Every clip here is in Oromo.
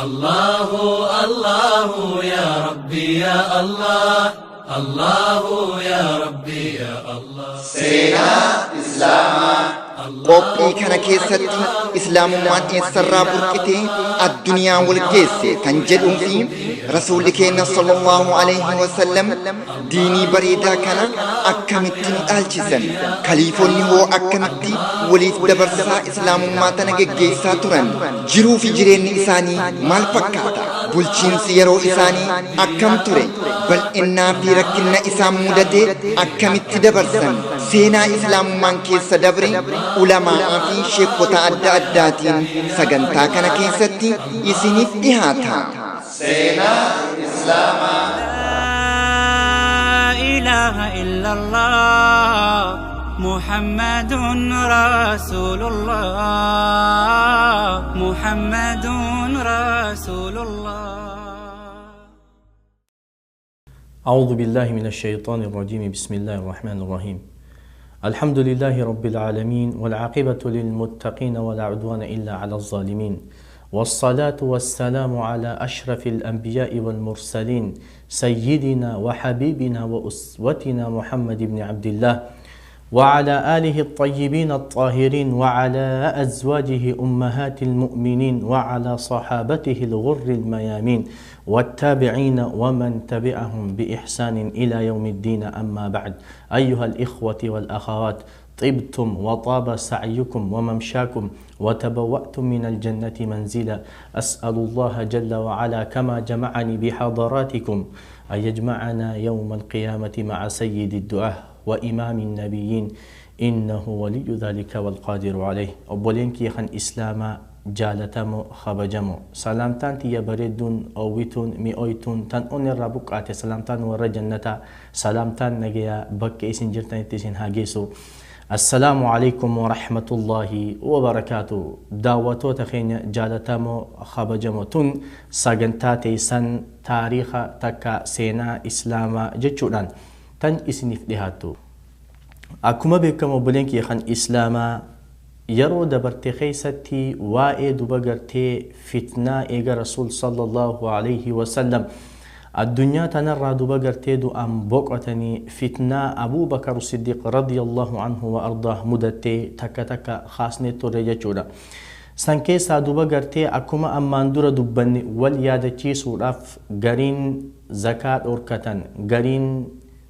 الله الله يا ربي يا الله الله يا ربي يا الله. Seenaa Islaamaa. Qophii kana keessatti islaamummaan eessarraa burqitee addunyaa wal geesse kan jedhuu fi rasuulli keenya sallallahu alaihi wasallam diinii bareedaa kana akkamitti nu dhaalchisan, kaliifonni hoo akkamitti waliif dabarsaa islaamummaa tana geggeessaa turan, jiruu fi jireenyi isaanii maal fakkaata, bulchiinsi yeroo isaanii akkam ture, bal'innaa fi rakkinna isaan mudate akkamitti dabarsan, seenaa islaamummaan keessa dabre ulamaa fi sheekota adda addaatiin sagantaa kana keessatti isiniif dhihaata. Seenaa Islaamaa. لا إله إلا الله محمد رسول الله محمد رسول الله. أعوذ بالله من الشيطان الرجيم. بسم الله الرحمن الرحيم. الحمد لله رب العالمين، والعاقبة للمتقين، ولا عدوان إلا على الظالمين، والصلاة والسلام على أشرف الأنبياء والمرسلين، سيدنا وحبيبنا وأسوتنا محمد بن عبد الله، وعلى آله الطيبين الطاهرين، وعلى أزواجه أمهات المؤمنين، وعلى صحابته الغر الميامين، والتابعين ومن تبعهم بإحسان إلى يوم الدين. أما بعد، أيها الإخوة والأخوات، طبتم وطاب سعيكم وممشاكم وتبوأتم من الجنة منزلا. أسأل الله جل وعلا كما جمعني بحضراتكم أن يجمعنا يوم القيامة مع سيد الدعاة وإمام النبيين، إنه ولي ذلك والقادر عليه. Obboleen kiyya kan Islaamaa jaalatamoo kabajamoo, salaamtaan tiyya bareedduun, oowwituun, mi'ooytuun, tan onnirraa buqqaate, salaamtaan warra jannataa, salaamtaan nagayaa bakka isin jirtanitti isin haa geessu. السلام عليكم ورحمة الله وبركاته. Daawwattoota keenya jaalatamoo kabajamoo, tun sagantaa teessan taariika takka seenaa islaamaa jechuudhaan tan isiniif dhihaattu. Akkuma beekamu, obboleen kiyya kan islaamaa, yeroo dabarte keessatti waa'ee duba gartee fitnaa eega rasuul sallallahu alaihi wasallam addunyaa tanarraa duba gartee du'aan boqotanii, fitnaa Abuubakar Siddiq radiyallahu anhu wa ardaah mudattee takka takka kaasnee turre jechuudha. San keessaa duba gartee akkuma ammaan dura dubbanne wal yaadachiisuudhaaf, gariin zakaa dhorkatan, gariin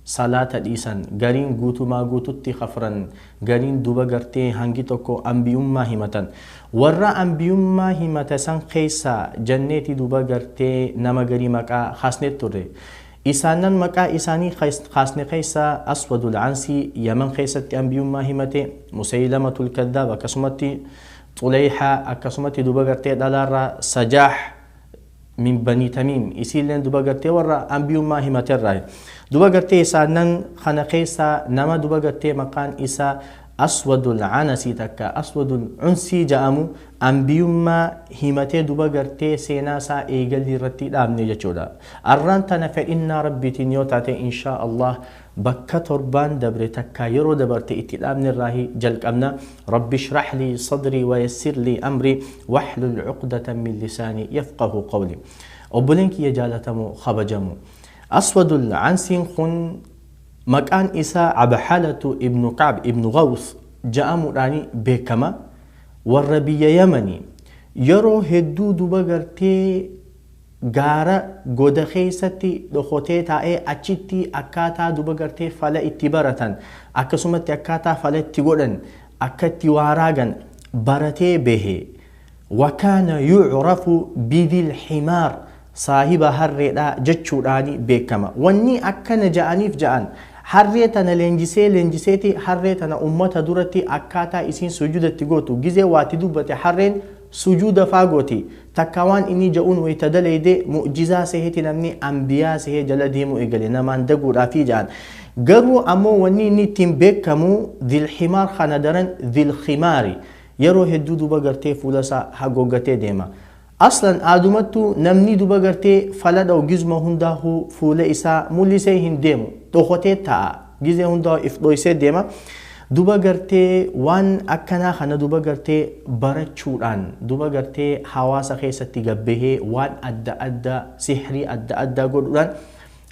salaata dhiisan, gariin guutumaa guututti kafran, gariin duba gartee hangi tokko ambiyummaa himatan. Warra ambiyummaa himata san keessaa janneeti duba gartee nama garii maqaa kaasnee turre. Isaanan maqaa isaanii kaasne keessaa Aswadul Ansii Yaman keessatti ambiyummaa himate, Musayilamatul Kaddaab, akkasumatti Xuleyhaa, akkasumatti duba gartee dhalaarraa Sajaah min Bani Tamiim, isiilleen duba gartee warra ambiyummaa himaterraa. Duba gartee isaanan kana keessaa nama duba gartee maqaan isaa Aswadul Anasii takka Aswadul Unsii ja'amu ambiyummaa himatee duba gartee seenaa isaa eegalii irratti dhaabne jechuudha. Arraan tana fedhinnaa rabbiitiin yoo taate, inshaa Allah, bakka torbaan dabre takka yeroo dabarte itti dhaabne irraa jalqabna. رب اشرح لي صدري ويسر لي أمري واحلل عقدة من لساني يفقهوا قولي. Obboleen kiyya jaalatamoo kabajamoo, Aswadul Ansiin kun maqaan isaa Abxalatu ibnu Kacb ibnu Gaws ja'amuudhaan beekama. Warra biyya Yamanii. Yeroo hedduu duba gartee gaara goda keessatti dhokotee taa'ee achitti akkaataa duba gartee fala itti baratan, akkasumatti akkaataa fala itti godhan, akka itti waaraagan baratee bahe. وكان يعرف بذي الحمار, saahiba harreedha jechuudhaan beekama. Wanni akkana ja'aniif ja'an, harree tana leenjisee leenjiseeti harree tana ummata duratti akkaataa isiin sujuudatti gootu, gizee waati dubbate harreen sujuuda faa gooti, takka waan inni ja'uun wayita dalayde mu'jizaa seheeti namni ambiyaa sehee jala deemuu eegale namaan daguudhaafi ja'an. Garuu ammoo wanni inni ittiin beekamu dhilximaar kana daran dhilximaari, yeroo hedduu duba gartee fuula isaa hagooggatee deema. Aslan aadumattuu namni duba gartee fala dha'u gizma hundaa'uu fuula isaa mul'isee hin deemu, dhokotee taa'a, gizee hundaa'u if dhoysee deema. Duba gartee waan akkanaa kana duba gartee barachuudhaan duba gartee hawaasa keessatti gabbahee waan adda addaa sihrii adda addaa godhuudhaan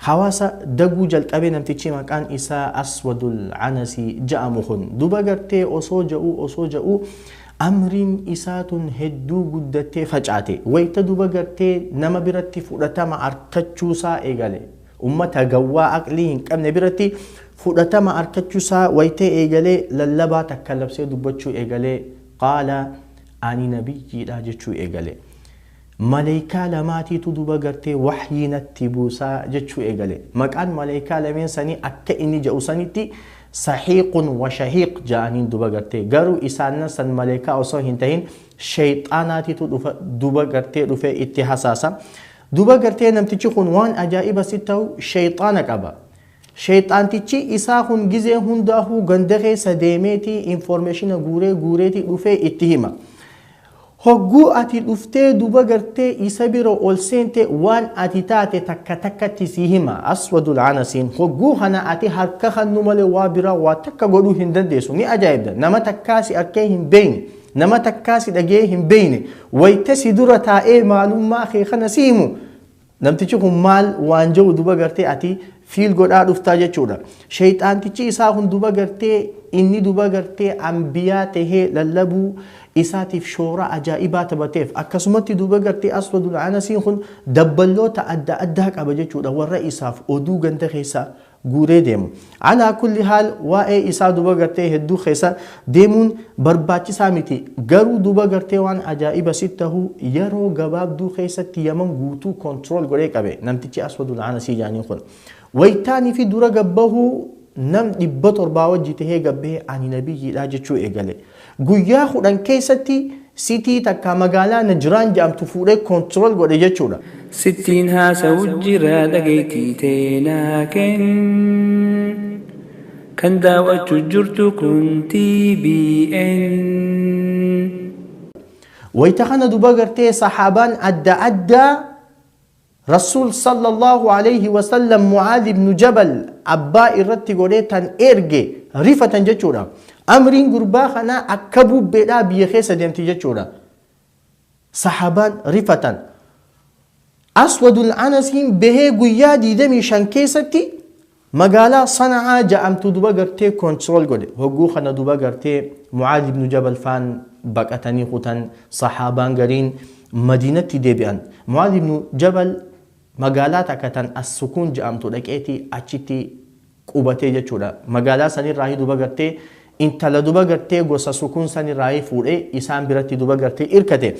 hawaasa daguu jalqabee namtichi maqaan isaa Aswadul Anasii ja'amu kun duba gartee osoo ja'uu amriin isaatun hedduu guddattee facaate. Wayita duba gartee nama biratti fudhatama argachuusaa eegale. Ummata gawwaa aqlii hin qabne biratti fudhatama argachuusaa wayitee eegalee lallabaa takka labsee dubbachuu eegalee qaala ani nabiyyiidha jechuu eegale. Maleekaa lamaatiitu duba gartee waxyii natti buusaa jechuu eegale. Maqaan maleekaa lameen sanii akka inni jedhu sanitti sahiiqun wa shahiiq ja'aniin duba gartee garuu isaan san maleekaa osoo hin tahin shayxaanaatiitu duba gartee dhufee itti hasaasa. Duba gartee namtichi kun waan ajaa'iba si ta'u shayxaana qaba. Shayxaantichi isaa kun gizee hundaafuu ganda keessa deemeeti informeeshina guureetii dhufee itti hima. Hogguu ati dhuftee duba gartee isa bira ol seente waan ati taate takka takkatti si hima. Aswadul Anasiin hogguu kana ati harka kannu malee waa biraa waa takka godhuu hin dandeessu. Ni ajaa'ibda. Nama takkaa si arkee hin beekne. Nama takkaa si dhagee hin beekne. Wayita si dura taa'ee maalummaa kee kana si himu. Namtichi kun maal waan jiru duba gartee ati fiil godhaa dhuftaa jechuudha. Shayxaantichi isaa kun duba gartee inni duba gartee ambiyaa tahee lallabuu isaatiif shoora ajaa'ibaa taphateef akkasumatti duba gartee Aswadul Anasiin kun dabballoota adda addaa qaba jechuudha warra isaaf oduu ganda keessa guuree deemu. Alaa kulli haal waa'ee isaa duba gartee hedduu keessa deemuun barbaachisaa miti. Garuu duba gartee waan ajaa'iba si ta'u yeroo gabaabduu keessatti Yaman guutuu kontirool godhee qabe namtichi Aswadul Anasii jaaniin kun. Wayitaanii fi dura gabbahuu nam 700 wajji tahee gabbahee ani nabiyyiidha jechuu eegale. Guyyaa 10 keessatti sitii takka magaalaa Najraan jedhamtu fuudhee kontirool godhe jechuudha. Sittiin haasa'u jira dhageettii teenaa kenn. Kan daawwachuu jirtu kun TBN. Wayita kana duba gartee sahaabaan adda addaa Rasuul sallallahu alayhi wa sallam Mucaadh ibnu Jabal abbaa irratti godhee tan erge rifatan jechuudha. Amriin gurbaa kanaa akka bubbeedhaa biyya keessa deemti jechuudha. Sahaabaan rifatan. Aswadul Anasiin bahee guyyaa 25 keessatti magaalaa Sana'aa ja'amtu duba gartee kontirool godhe. Hogguu kana duba gartee Mucaadh ibnu Jabal faan baqatanii kutan sahaabaan gariin Madiinatti deebi'an. Mucaadh ibnu Jabal magaalaa takka tan As-Sukuun jedhamtu dhaqeetii achitti qubatee jechuudha. Magaalaa sanirraa duba gartee intala duba gartee gosa Sukuun sanirraa fuudhee isaan biratti duba gartee irkate.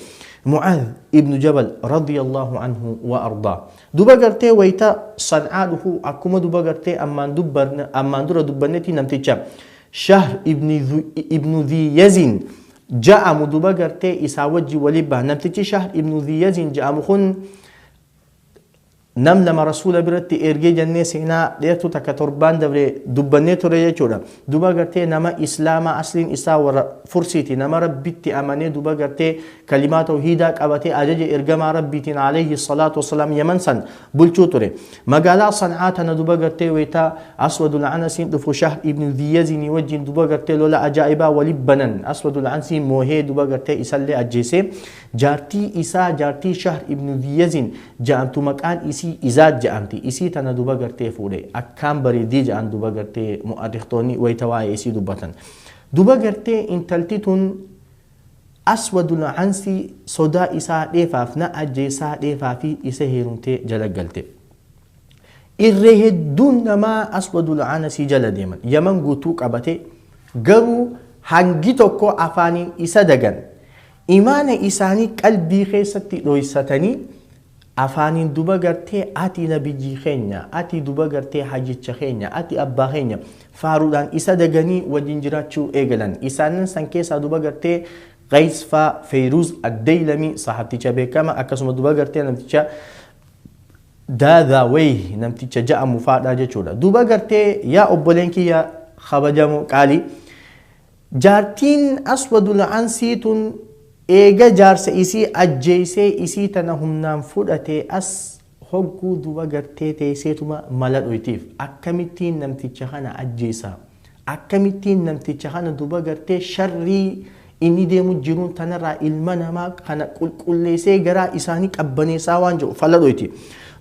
Mucaadh ibnu Jabal radiyallahu anhu wa ardaa. Duba gartee wayita San'aa dhufu akkuma duba gartee ammaan dura dubbannetti namticha Shahr ibnu Dhiyazin ja'amu duba gartee isaa wajji walii baha. Namtichi Shahr ibnu Dhiyazin ja'amu kun nam lama rasuula biratti ergee jennee seenaa dheertuu takka torbaan dabre dubbannee ture jechuudha. Duba gartee nama islaamaa asliin isaa warra fursiiti nama rabbitti amanee duba gartee kalimaa tawhiidaa qabatee ajaja ergamaa rabbiitiin alayhi salaatu wasalaam Yaman san bulchuu ture. Magaalaa San'aa tana duba gartee wayitaa Aswadul Anasiin dhufu Shahr ibnu Dhiyazinii wajjin duba gartee lola ajaa'ibaa wali banan. Aswadul Anasiin moohee duba gartee isallee ajjeesee jaartii isaa jaartii Shahr ibnu Dhiyazin ja'amtu maqaan isii Izaad ja'amti. Isii tana duba gartee fuudhe akkaan bareeddii ja'an duba gartee mu'arrikhtoonni wayita waa'ee isii dubbatan. Duba gartee intalti tun Aswadul Ansii sodaa isaa dheefaaf na ajjeesaa dheefaa fi isa heerumtee jala galte. Irree hedduun namaa Aswadul Anasii jala deeman. Yaman guutuu qabate garuu hangi tokko afaaniin isa dagan. Imaana isaanii qalbii keessatti dhoysatanii afaaniin duba gartee ati nabiyyi keenya, ati duba gartee hajjicha keenya, ati abbaa keenya faaruudhaan isa daganii wajjin jiraachuu eegalan. Isaanin san keessaa duba gartee Qays faa Feyruuz Addeylami sahabticha beekama akkasuma duba gartee namticha Daadhaawayh namticha ja'amu faadhaa jechuudha. Duba gartee yaa obboleen kiyya kabajamoo qaalii jaartiin Aswadul Ansii tun eega jaarsa isii ajjeesee isii tana humnaan fudhatee as hogguu duba gartee teesseetuma mala dhoytiif akkamittiin namticha kana ajjeesa Akkamittiin namticha kana duba gartee sharrii inni deemu jiruun tanarraa ilma namaa kana qulqulleessee garaa isaanii qabbaneessaa waan jedhu fala dhoyti.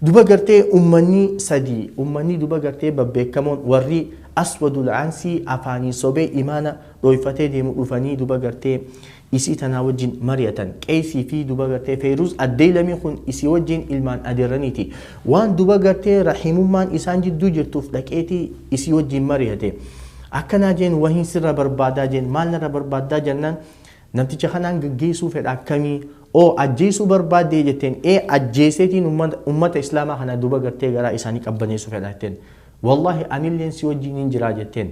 Duba gartee ummanni sadii, ummanni duba gartee babbeekamoon warri Aswadul Ansii afaanii sobee imaana dhoyfatee deemu dhufanii duba gartee isii tanaa wajjin mari'atan. Qeesii fi duba gartee Feeruuz Addeelamii kun isii wajjin ilmaan adeeraniiti. Waan duba gartee rahimummaan isaan jidduu jirtuuf dhaqeetii isii wajjin mari'ate. Akkanaa jeen, wahiin sirra barbaadaa jeen. Maal narra barbaaddaa jennaan, namticha kanaan gaggeessuu fedha. Akkamii oo ajjeesuu barbaaddee jetteen. Ee, ajjeeseetiin ummata islaamaa kana duba gartee garaa isaanii qabbaneessuu fedha jetteen. Wallaahi anilleen si wajjin hin jiraa jetteen.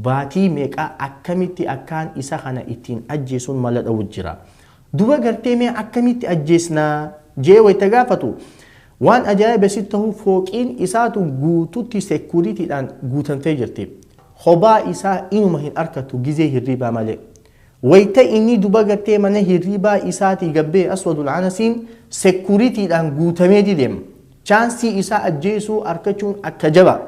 Baatii meeqaa akkamitti akkaan isa kana ittiin ajjeesuun mala dha'u jira. Duba gartee mee akkamitti ajjeesnaa jee wayita gaafatu, waan ajaa'iba sitti ta'u, fooqiin isaatu guututti seekuriitiidhaan guutamtee jirti. Kophaa isaa inuma hin arkatu gizee hirribaa malee. Wayita inni duba gartee mana hirribaa isaatii gabbee, Aswadul Anasiin seekuriitiidhaan guutamee deema. Chaansii isaa ajjeesuu argachuun akka jaba.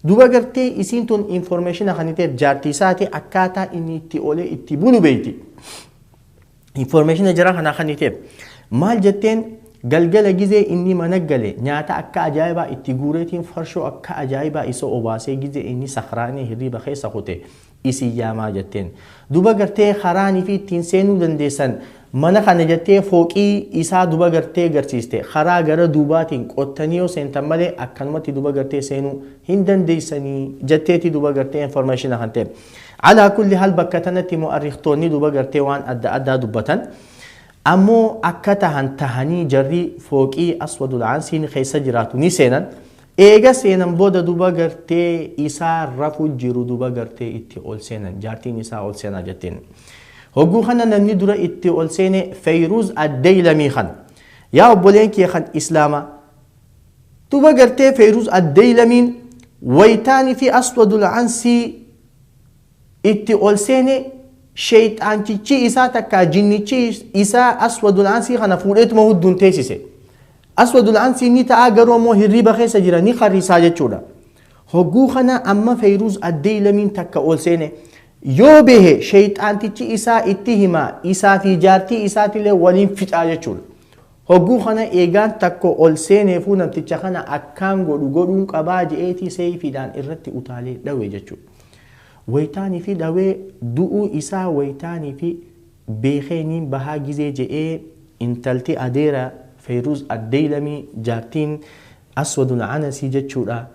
Duba gartee isiin tun information kan ta'eef jaartii isaati, akkaataa inni itti olee itti bulu beeyti. Information jara kanaa kan ta'eef maal jetteen, galgala gizee inni mana gale nyaata akka ajaa'ibaa itti guureetiin, farshoo akka ajaa'ibaa isa obaasee, gizee inni sakhraanii hirriba keessa kute isin yaamaa jetteen. Duba gartee karaanii fi ittiin seenuu dandeessan mana kana jettee fooqii isaa duba gartee garsiiste. Karaa gara duubaatiin qottanii yoo seentan malee akkanumatti duba gartee seenuu hin dandeessanii jetteeti duba gartee information kan ta'e. Alaa kulli hal, bakka tanatti mu'arrikhtoonni duba gartee waan adda addaa dubbatan. Ammoo akka tahan tahanii jarri fooqii Aswadul Ansiin keessa jiraatu ni seenan. Eega seenan booda duba gartee isaa rafu jiru duba gartee itti ol seenan, jaartiin isaa ol seenaa jetteen. Hogguu kana namni dura itti ol seene Feyruuz Addeylamii kana. Yaa obboleen kee kan Islaamaa. Duba gartee Feyruuz Addeylamiin wayitaanii fi Aswadul Ansii itti ol seene, sheeyxaanchichi isaa takka jinnichi isaa Aswadul Ansii kana fuudheetuma hudduun teessise. Aswadul Ansii ni ta'a, garuu ammoo hirriba keessa jira, ni karrisaa jechuudha. Hogguu kana amma Feyruuz Addeylamiin takka ol seene, yoo bahe sheeyxaantichi isaa itti hima, isaa fi jaartii isaatillee waliin fixaa jechuudha. Hogguu kana eegaan takka ol seeneefuu namticha kana akkaan godhu godhuun qabaa je'eetii seefiidhaan irratti utaalee dhawe jechuudha. Wayitaanii fi dhawee du'uu isaa wayitaanii fi beekeeniin bahaa gizee je'ee, intalti adeera Feyruuz Addeylamii, jaartiin Aswadul Anasii jechuudha,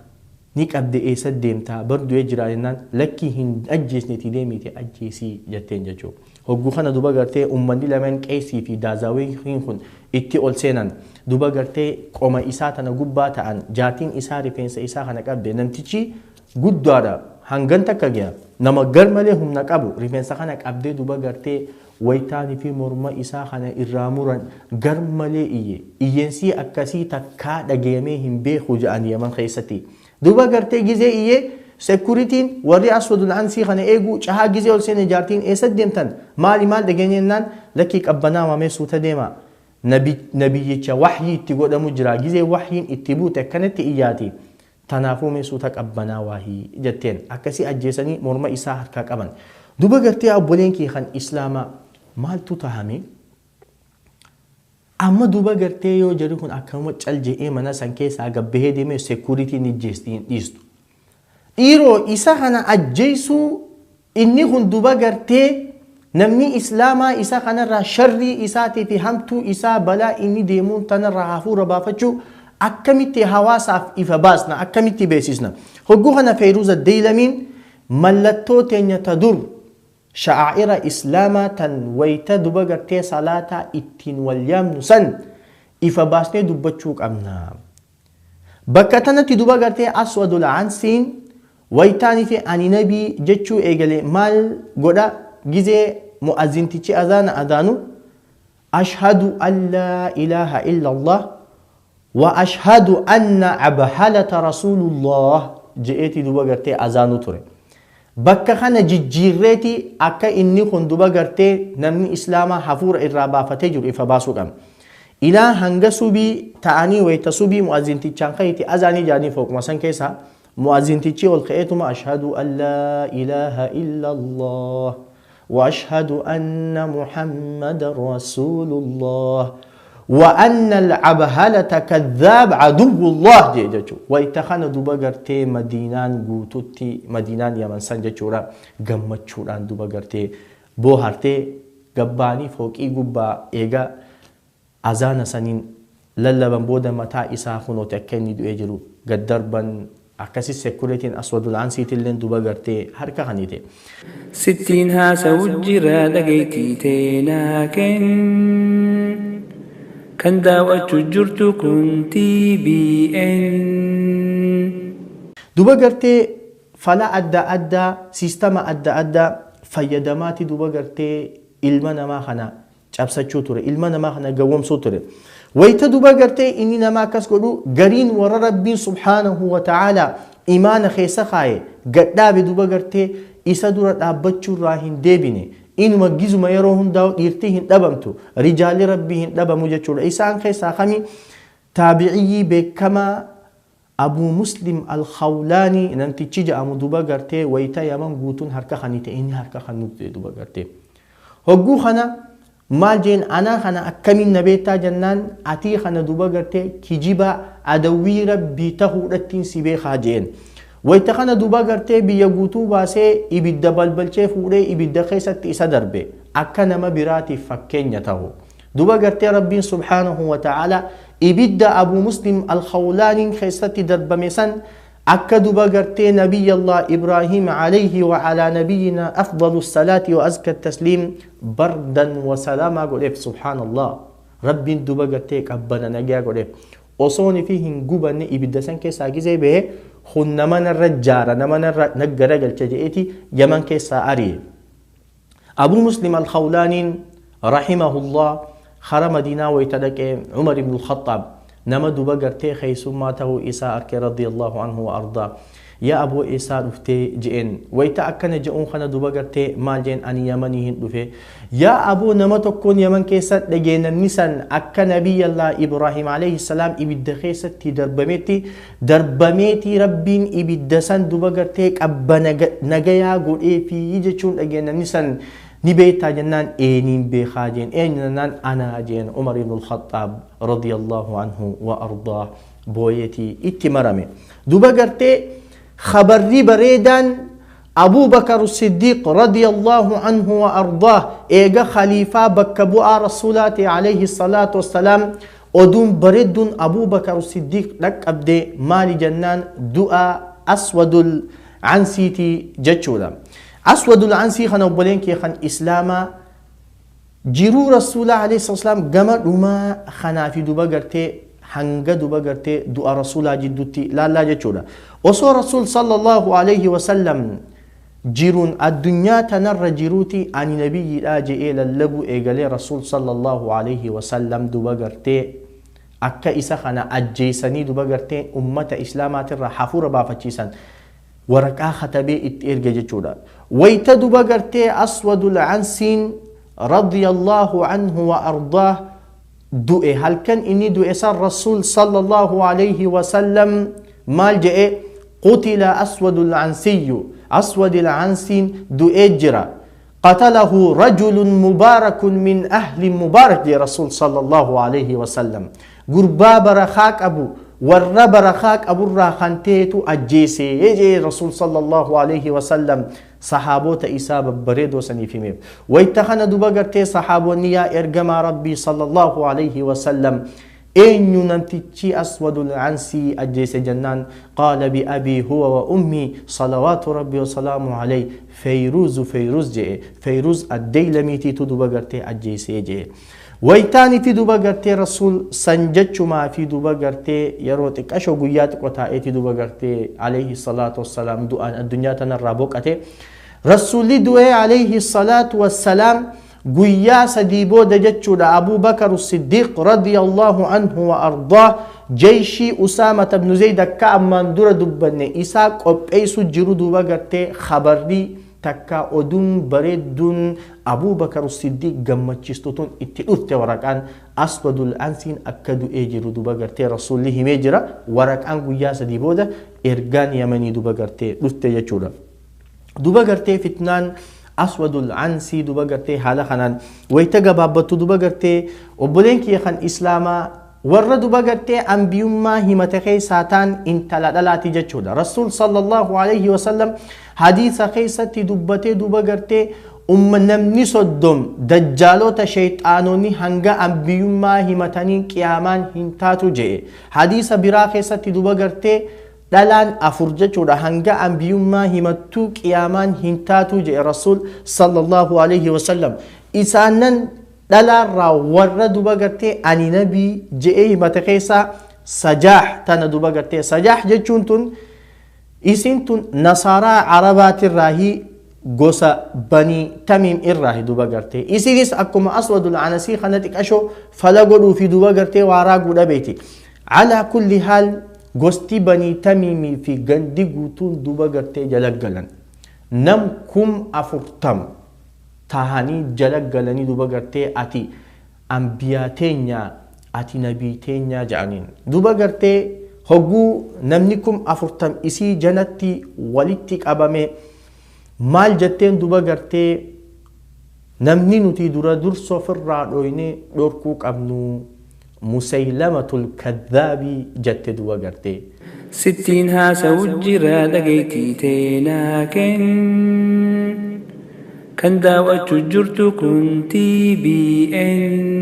ni qabde. Eessa deemtaa? Bar du'ee jira jennaan, lakkii, hin ajjeesneeti, deemiiti ajjeesii jetteen jechuudha. Hogguu kana duba gartee uummanni lameen, qeesii fi daazaawwiin kun itti ol seenan. Duba gartee qoma isaa tana gubbaa ta'an, jaartiin isaa rifeensa isaa kana qabde. Namtichi guddaadha, hangan takka gaha, nama gar malee humna qabu. Rifeensa kana qabdee duba gartee wayitaanii fi morma isaa kana irraa muran. Gar malee iyye, iyyeensii akkasii takkaa dhageemee hin beeku jedhan Yaman keessatti. Duba gartee gizee iyyee, sekuritiin warri Aswadul Ansii kana eeguu cahaa gizee ol seene, jaartiin eessa deemtan, maali, maal dhageenyennaan, lakkii, qabbanaa waamee, suuta deema, nabiyyicha waxyii itti godhamu jira, gizee waxyiin itti buute akkanatti iyyaati, tanaafuu mee suuta qabbanaa waahii jetteen. Akkasii ajjeesanii morma isaa harkaa qaban. Duba gartee obboleen kee kan Islaamaa, maaltu tahame amma? Duba gartee yoo jarri kun akkanuma cal je'ee mana san keessaa gabbahee deemee, sekuritiin ijjeesti hin dhiistu. Dhiiroo, isa kana ajjeesuu inni kun duba gartee namni Islaamaa isa kanarraa sharrii isaatii fi hamtuu isaa, balaa inni deemuun tanarraa hafuura baafachuu akkamitti hawaasaaf ifa baasna, akkamitti beeksisna? Hogguu kana Feyruuza Deylamiin mallattoo teenya ta dur, sha'aa'ira Islaamaa tan wayita duba gartee salaataa ittiin wal yaamnu san ifa baasnee dubbachuu qabna. Bakka tanatti duba gartee Aswadul Ansiin wayitaanii fi ani nabii jechuu eegale. Maal godha? Gizee mu'azzintichi azaana adaanu, "Ashhadu an laa ilaaha illa Allah wa ashhadu anna Abhalata rasuulullah" je'eeti duba gartee azaanu ture. Bakka kana jijjiirreeti akka inni kun duba gartee namni Islaamaa hafuura irraa baafatee jiru ifa baasuu qabna. Ilaa hanga subii ta'anii, wayita subii mu'azzintichaan ka'iti azaanii jaanii, fooquma san keessaa Mu'azzintichi ol ka'eetuma ashhadu an laa ilaaha illa Allah wa ashhadu anna Muhammadan rasuulullah wa anna al-abhalata kadhaab aduwwullah jee jechuudha. Wayita kana duba gartee Madiinaan guututti Madiinaan Yaman san jechuudha gammachuudhaan duba gartee boohartee gabbaanii fooqii gubbaa eega azaana saniin lallaban booda mataa isaa kunooti akka inni du'ee jiru gad darban akkasi sekuretiin Aswadul Ansiitilleen duba gartee harka kanite. Sittiin haasa'u jira dhageettii teenaa kenn. Kan daawwachuu jirtu kun TBN. Duba gartee fala adda addaa siistama adda addaa fayyadamaati duba gartee ilma namaa kana cabsachuu ture, ilma namaa kana gawwomsuu ture. Wayita duba gartee inni nama akkas godhu gariin warra Rabbiin subhaanahu wa ta'ala imaana keessa kaaye gadhaabe duba gartee isa dura dhaabbachuurraa hin deebine. Inuma gizuma yeroo hundaa'u dhiirtii hin dhabamtu, rijaalli Rabbii hin dhabamu jechuudha. Isaan keessaa kami? Taabiciyyii beekamaa Abuu Muslim Al-Khawlaanii namtichi jedhamu duba gartee wayita Yaman guutuun harka kanite inni harka kan nuti duba gartee. Hogguu kana maal jeen anaa kana akkamiin na beektaa jennaan atii kana duba gartee kijiba adawwii Rabbii tahuudhattiin si beekaa jeen. Wayita kana duba gartee biyya guutuu baasee ibidda balbalchee fuudhee ibidda keessatti isa darbe akka nama biraatiif fakkeenya tahu. Duba gartee Rabbiin subhaanahu wa ta'ala ibidda Abuu Muslim Al-Khawlaaniin keessatti darbame san akka duba gartee Nabiyyallah Ibraahim alayhi wa alaa nabiyyina afdalu salaati wa azka tasliim bardan wa salaamaa godheef. Subhaanallah, Rabbiin duba gartee qabbana nagaa godheef. Osoon fi hin gubanne ibidda san keessaa gizee bahe kun nama narra jaara, nama narra naggara galcha je'eeti Yaman keessaa ari'e. Abuu Muslim Al-Khawlaaniin rahimahullah kara Madiinaa wayita dhaqee Umar ibn al-Khattaab nama duba gartee keessummaa ta'uu isaa arke radiyallahu anhu wa ardaa. Yaa aboo eessaa dhuftee je'een. Wayita akkana je'uun kana duba gartee maal jeen ani Yamanii hin dhufe. Yaa aboo nama tokkoon Yaman keessa dhagee namni san akka Nabiyyallah Ibraahim alayhi salaam ibidda keessatti darbametti darbameetii Rabbiin ibidda san duba gartee qabbana nagayaa godheefi jechuun dhagee namni san ni beektaa jennaan eeniin beekaa jeen. Eenyu jennaan anaa jeen Umar ibn al-Khattaab radiyallahu anhu wa ardaa booyeetii itti marame. Duba gartee khabarri bareedaan Abuu Bakar Siddiiq radiyallahu anhu wa ardaah eega khaliifaa bakka bu'aa Rasuulaati alayhi salaatu wassalaam oduun bareedduun Abuu Bakar Siddiiq dhaqqabde maali jennaan du'a Aswadul Ansiitii jechuudha. Aswadul Ansii kana obboleen kee kan Islaamaa jiruu Rasuulaa alayhi salaatu wassalaam gama dhumaa kanaa fi duba gartee hanga duba gartee du'a Rasuulaa jidduutti laallaa jechuudha. Osoo Rasuul sallallahu alayhi wasallam jiruun addunyaa tanarra jiruuti ani nabiyyiidhaa je'ee lallabuu eegalee Rasuul sallallahu alayhi wasallam duba gartee akka isa kana ajjeesanii duba gartee ummata Islaamaatirraa hafuura baafachiisan waraqaa katabee itti erge jechuudha. Wayita duba gartee Aswadul Ansiin radiyallahu anhu wa ardaah du'e halkan inni du'e san Rasuul sallallahu alayhi wasallam maal je'e qutila Aswadul Ansiyyu Aswadul Ansiin du'ee jira. Qatalahu rajulun mubaarakun min ahli mubaarak jee Rasuul sallallahu alayhi wasallam. Gurbaa barakaa qabu warra barakaa qaburraa kan ta'etu ajjeese jee Rasuul sallallahu alayhi wasallam sahaabota isaa babbareedoo saniif himeef. Wayita kana duba gartee sahaabonni yaa ergamaa Rabbii sallallahu alayhi wasallam eenyu namtichi Aswadul Ansii ajjeese jennaan qaala bi abii huwa wa ummii salawaatu Rabbii wa salaamu alayhi Feyruuzu Feyruuz je'e Feyruuz Addeylamiitiitu duba gartee ajjeesee je'e. Wayitaani fi duba gartee Rasuul san jechumaa fi duba gartee yeroo xiqqashoo guyyaa xiqqoo taa'eeti duba gartee alayhi salaatu wassalaam du'aan addunyaa tanarraa boqate. Rasuulli du'ee alayhi salaatu wassalaam guyyaa sadii booda jechuudha Abuu Bakar Siddiiq radiyallahu anhu wa ardaa jeeshii Usaama ibn Zayd akka ammaan dura dubbanne isaa qopheessu jiru duba gartee khabarrii takka oduun bareedduun Abuu Bakar Siddiiq gammachiistu tun itti dhufte waraqaan Aswadul Ansiin akka du'ee jiru duba gartee Rasuulli himee jira. Waraqaan guyyaa 3 booda ergaan Yamanii duba gartee dhufte jechuudha. Duba gartee fitnaan Aswadul Ansii duba gartee haala kanaan wayita gabaabbattu duba gartee obboleen kiyya kan Islaamaa warra duba gartee ambiyummaa himate keessaa ta'an intala dhalaati jechuudha. Rasuul sallallahu alaihi wasallam hadiisa keessatti dubbatee duba gartee umma namni 30 dajjaalota shayxaanonni hanga ambiyummaa himatanii qiyaamaan hin taatu je'e. Hadiisa biraa keessatti duba gartee dhalaan 4 jechuudha hanga ambiyummaa himattuu qiyaamaan hin taatu je'e Rasuul sallallahu alaihi wasallam. Isaanan dhalaarraa warra duba gartee ani nabii je'ee himate keessaa Sajaah tana duba gartee Sajaah jechuun tun isin tun nasaaraa Arabaatirraahi gosa Banii Tamiim irraahi duba gartee isinis akkuma Aswadul Anasii kana xiqashoo fala godhuu fi duba gartee waaraa guudha beeti. Alaa kulli haal gosti Banii Tamiimii fi gandi guutuun duba gartee jala galan nam 40,000 tahanii jala galanii duba gartee ati ambiyaa teenyaa ati nabii teenyaa jedhaniin duba gartee hogguu namni 40,000 isii jalatti walitti qabame maal jetteen duba gartee namni nuti dura dursa ofirraa dhoyne dhorkuu qabnu Musaylamatul Kadhaabii jette duba gartee. Sittiin haasa'u jira dhageettii teenaa kenn. Kan daawwachuu jirtu kun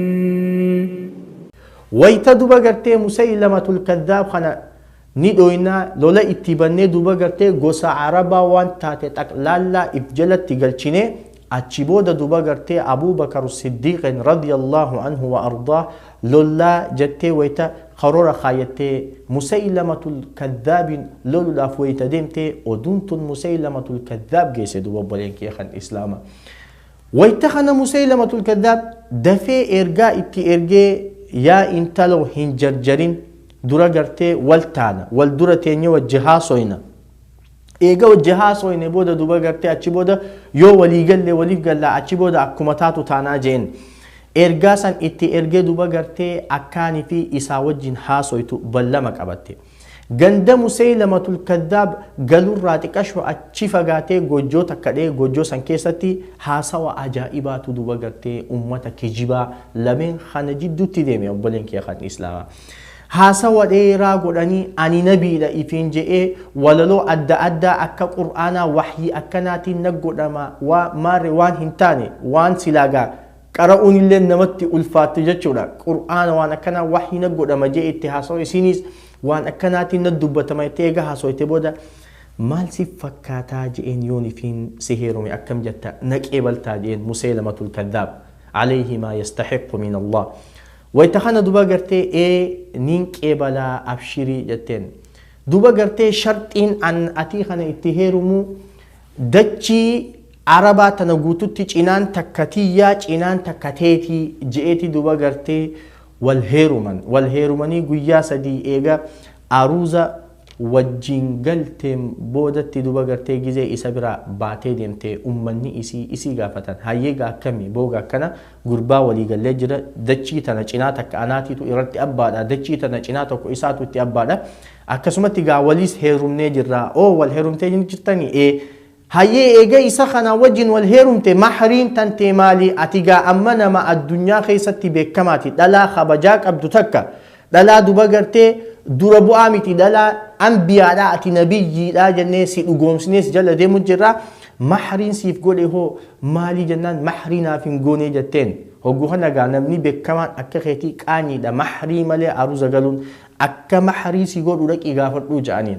TBN. Wayita duba gartee Musaylamatul Kadhaab kana ni dhoynaa lola itti bannee duba gartee gosa Arabaa waan taate xaqlaallaa if jalatti galchine achi booda duba gartee Abuubakar Siddiiqin radiyallahu anhu wa ardaa lollaa jettee wayita karoora kaayattee Musaylamatul Kadhaabin loluudhaaf wayita deemtee oduun tun Musaylamatul Kadhaab geesse duba obboleen kiyya kan Islaama. Wayita kana Musaylamatul Kadhaab dafee ergaa itti ergee yaa intaloo hin jarjarin dura gartee wal taana wal dura teenye wajji haasoyna. Eega wajji haasoyne booda duba gartee achi booda yoo walii galle waliif galla achi booda akkuma taatu taanaa jeen. Ergaa san itti ergee duba gartee akkaanii fi isaa wajjin haasoytu ballama qabatte. Ganda Musaylamatul Kadhaab galurraa xiqqashoo achi fagaatee gojjoo takka dhee gojjoo san keessatti haasawa ajaa'ibaatu duba gartee ummata kijibaa lameen kana jidduutti deeme obboleen kiyya kan Islaamaa. Haasawa dheeraa godhanii ani nabiidha ifiin je'ee walaloo adda addaa akka Qur'aanaa wahyii akkanaatiin na godhama waa maarre waan hin taane waan silaagaa qara'uun illee namatti ulfaattu jechuudha. Qur'aana waan akkanaa wahyii na godhama je'ee itti haasawa isinis waan akkanaatiin na dubbatama itti eega haasawa booda maal si fakkaataa je'een yoon ifiin si heerume akkam jetta na qeebaltaa je'een Musaylamatul Kadhaab alayhi maa yastahiqqu min Allah. Wayita kana duba gartee ee nin qeebalaa abshirii jetteen. Duba gartee sharxiin an atii kana itti heerumu dachii Arabaa tana guututti cinaan takka tiyyaa cinaan takka teetii je'eeti duba gartee wal heeruman. Wal heerumanii guyyaa 3 eega aruuza wajjin galteen boodatti duba gartee gizee isa bira baatee deemtee ummanni isii gaafatan. Hayyeega akkamii booga akkana gurbaa walii gallee jira dachii tana cinaa takka anaatiitu irratti abbaadha dachii tana cinaa tokko isaatu itti abbaadha. Akkasumatti gaa waliis heerumnee jirra. Oo wal heerumtee jirtanii ee hayyee eega isa kana wajjin wal heerumte mahriin tantee maali ati gaa amma nama addunyaa keessatti beekamaati dhalaa kabajaa qabdu takka dhalaa duba gartee dura bu'aa miti dhalaa ambiyaadha ati nabiyyiidha jennee si dhugoomsinees jala deemu jirra mahriin siif godhe hoo maali jennaan mahrii naaf hin goone jetteen hogguu kana gaa namni beekamaan akka keetii qaaniidha mahrii malee aruuza galuun akka mahrii si godhu dhaqii gaafadhuu ja'aniin.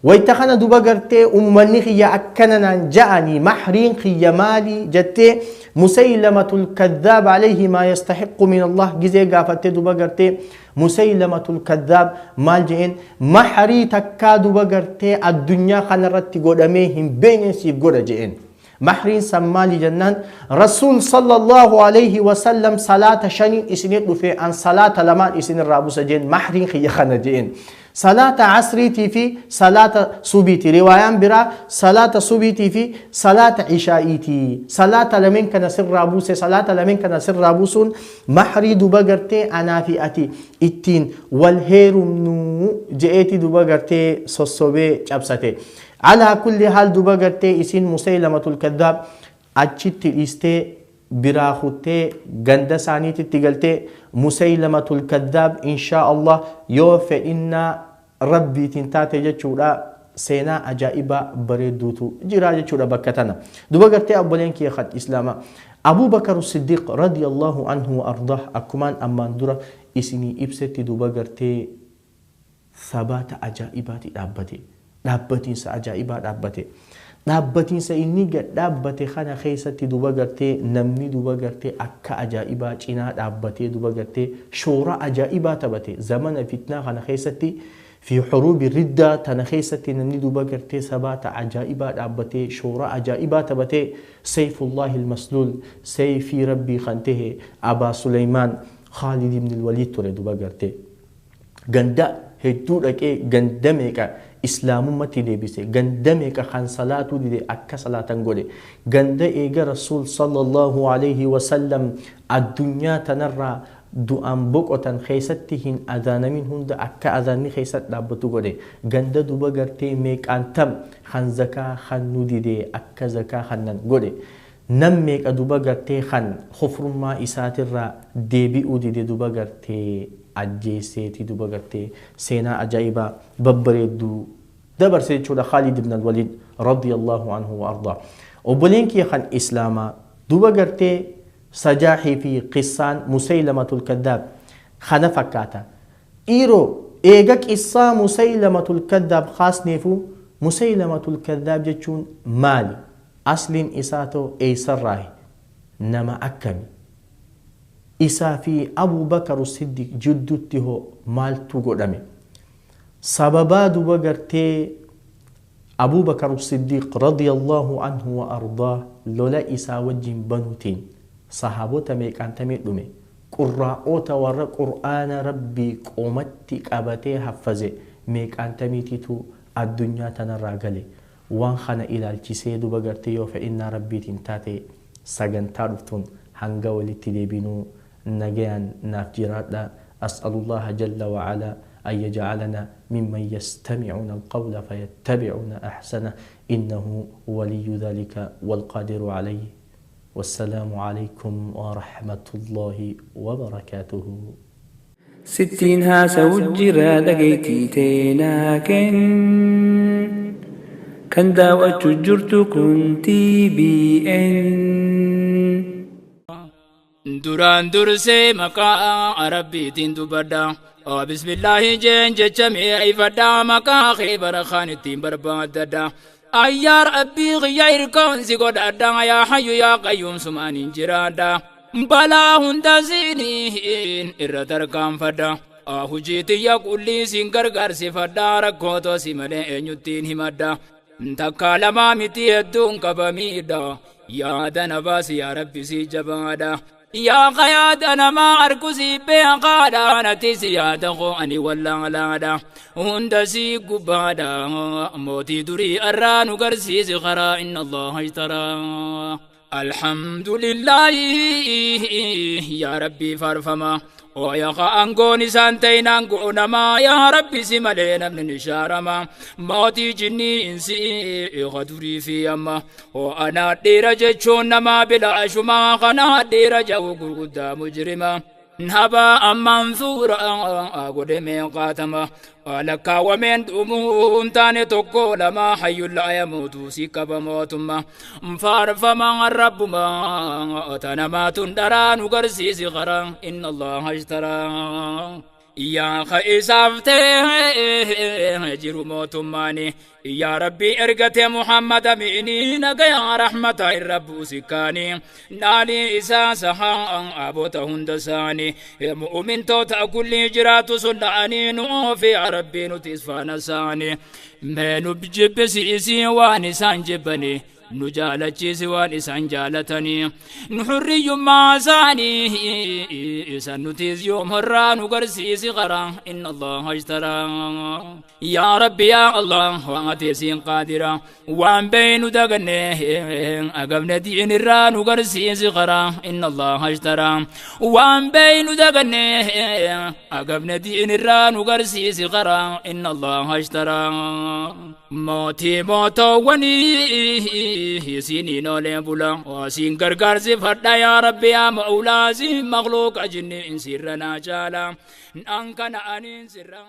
Wayita kana duba gartee ummanni kiyya akkana naan ja'anii mahriin kiyya maali jettee Musaylamatul Kadhaab alayhi maa yastahiqqu min Allah gizee gaafattee duba gartee Musaylamatul Kadhaab maal je'een mahrii takkaa duba gartee addunyaa kanarratti godhamee hin beekne siif godha je'een. Mahriin san maali jennaan Rasuul sallallahu alayhi wasallam salaata 5 isinii dhufee an salaata 2 isinirraa buusa jeen mahriin kiyya kana je'een. Salaata asriitii fi salaata subiiti. Riwaayaan biraa salaata subiitii fi salaata ishaa'iiti. Salaata lameen kana sirraa buuse. Salaata lameen kana sirraa buusuun mahrii duba gartee anaa fi ati ittiin wal heerumnu je'eeti duba gartee sossobee cabsate. Alaa kulli haal duba gartee isiin Musaylamatul Kaddaab achitti dhiistee biraa kuttee ganda isaaniititti galtee. Musaylamatul Kaddaab inshaa Allah yoo fedhinnaa rabbiitiin taate jechuudha seenaa ajaa'ibaa bareedduutu jira jechuudha bakka tana. Duba gartee obboleen kiyya kan islaamaa, Abuu Bakar Siddiq radiyallahu anhu wa ardaah akkumaan ammaan dura isinii ibsetti duba gartee sabaata ajaa'ibaati dhaabbate. Dhaabbatiinsa ajaa'ibaa dhaabbate. Dhaabbatiinsa inni gad dhaabbate kana keessatti duba gartee namni duba gartee akka ajaa'ibaa cinaa dhaabbatee duba gartee shoora ajaa'ibaa taphate. Zamana fitnaa kana keessatti, fi huruubi riddaa tana keessatti, namni duba gartee sabaata ajaa'ibaa dhaabbatee shoora ajaa'ibaa taphatee Sayfullahi Almasluul, sayfii rabbii kan tahe, Abaa Suleymaan Khaalid ibn Waliid ture. Duba gartee ganda hedduu dhaqee ganda meeqa islaamummatti deebise, ganda meeqa kan salaatuu dide akka salaatan godhe, ganda eega Rasuul sallallahu alaihi wasallam addunyaa tanarraa du'aan boqotan keessatti hin adaanamin hunda akka adaanni keessatti dhaabbatu godhe, ganda duba gartee meeqaan tam kan zakaa kan nu dide akka zakaa kannan godhe, nam meeqa duba gartee kan kufrummaa isaatirraa deebi'uu dide duba gartee ajjeeseeti duba gartee seenaa ajaa'ibaa babbareedduu dabarse jechuudha Khaalid ibn al-Walid radiyallahu anhu wa ardaa. Obboleen kiyya kan islaamaa, duba gartee sajaaxii fi qissaan Musaylamatul Kaddaab kana fakkaata. Dhiiroo, eega qissaa Musaylamatul Kaddaab kaasneefu, Musaylamatul Kaddaab jechuun maali? Asliin isaa ta'u eessarraahi? Nama akkami? Isaa fi Abuu Bakar Siddiq jidduutti hoo maaltu godhame? Sababaa duba gartee Abuu Bakar Siddiq radiyallahu anhu wa ardaa lola isaa wajjin banuutiin sahaabota meeqaantamee dhume? Qurraa'ota warra qur'aana rabbii qoomatti qabatee haffaze meeqaantamiititu addunyaa tanarraa gale? Waan kana ilaalchisee duba gartee yoo fedhinnaa rabbiitiin taate sagantaa dhuftuun hanga walitti deebinuu nagayaan naaf jiraadha. As'alullaha jalla wa'ala أن يجعلنا ممن يستمعون القول فيتبعون أحسنه، إنه ولي ذلك والقادر عليه. والسلام عليكم ورحمة الله وبركاته. Sittiin haasa'u jira, dhageettii teenaa kenn. Kan daawwachuu jirtu kun TBN. Duraan dursee maqaa rabbiitiin dubbadha. Bismillaahi jeen jecha mi'eeffadha, maqaa kee barakaan ittiin barbaaddadha. Ayyaa rabbii qiyya hirkoon si godhadha, yaa hayyu yaa qayyuum sumaan hin jiraadha. Balaa hunda siiniin irra tarkaanfadha. Hujii tiyya qullii siin gargaarsifadha, rakkoo si malee eenyuttiin himadha. Takka lamaa miti, hedduun qabamiidha. Yaada na baasi yaa rabbi, si jabaadha. Yaa yaada namaa argu si beekaadha, nati si yaada koo ani wallaalaadha. Hunda si gubbaadha. Mootii durii arraa nu garsiisi karaa, inna Allaha ishtaraa. Alhamdulillahi, yaa rabbii faarfama. Ooyaqa aangoon isaan ta'in aangoo namaa, yaa rabbi si malee namni ni shaarama. Mootii jinnii insi eega durii fi amma. Oo anaa dhiira jechuun namaa bilaashumaa, kanaa dhiira jahu gurguddaa mujrima. Naba ammaan suura godhe meeqaatama, lakkaawwameen dhumuun taane tokko lama, hayyulla yamuutu si qaba mootumma, faarfama rabbuma tanamaatun dharaa nu garsiisi karaa, inna Allaha ishtaraa. Yaa ka isaaf ta'e jiru mootummaani, yaa rabbii ergate Muhammad amiini, nagaya rahmata irra buusikaani, naalii isaa sahaa aboota hunda isaani, mu'mintoota kulli jiraatu sunna'anii, nuufi rabbii nuti isfaana isaani, mee nu jibbisiisii waan isaan jibbani. Nu jaalachiisi waan isaan jaalatanii nu hurriyyummaa isaanii isan nutis yoom horraa nu garsiisi qara inna allaha ishtaraa yaa rabbi yaa allah waan ati isiin qaadira waan beeynu daganne agabne diin irraa nu garsiisi qara inna allaha ishtaraa waan beeynu daganne agabne diin irraa nu garsiisi qara inna allaha ishtaraa mootii mootowwanii isiniin oolee bula siin gargaarsifadha yaa rabbi yaa mawlaa siin makluuqa jinni sirra naa caala an kana aniin sirra.